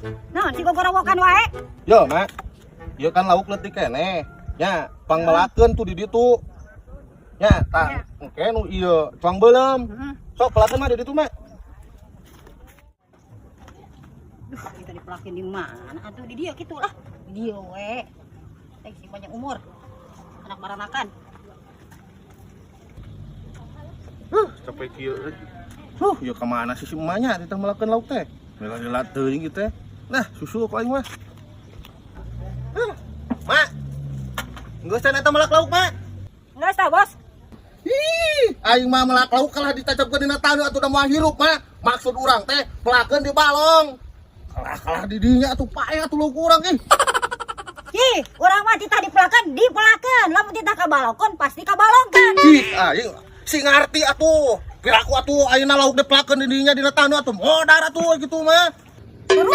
Naon si gogorowokan wae? Yo, Mak. Ieu kan lauk leutik keneh. Nya, pangmelakeun tuh di ditu. Nya, tah, engke nu ieu cuang beuleum. Heeh. Sok pelakeun mah di ditu, Mak. Duh, kita dipelakin di mana atuh, di dia kitu lah. Di dia we. Eh, si panjang umur. Anak baranakan. Capek kieu euy. Huh, ieu ka mana sih si emaknya titah melakeun lauk teh? Lila-lila teuing ieu teh. Nah, susu ku aing mah. Huh, Mak. Geus can eta melak lauk, Mak. Geus tah, Bos. Ih, aing mah melak lauk kalah ditacapkeun dina taneuh atuh da moal hirup, Mak. Maksud urang teh pelakeun di balong. Kalah-kalah di dinya atuh paeh atuh lauk urang ih. Ih, urang mah titah dipelakeun, dipelakeun. Lamun titah kabalongkeun pasti kabalongkeun. Ih, aing si ngarti atuh. Kira aku atuh ayeuna lauk dipelakeun di dinya dina taneuh atuh modar atuh gitu mah. Terus.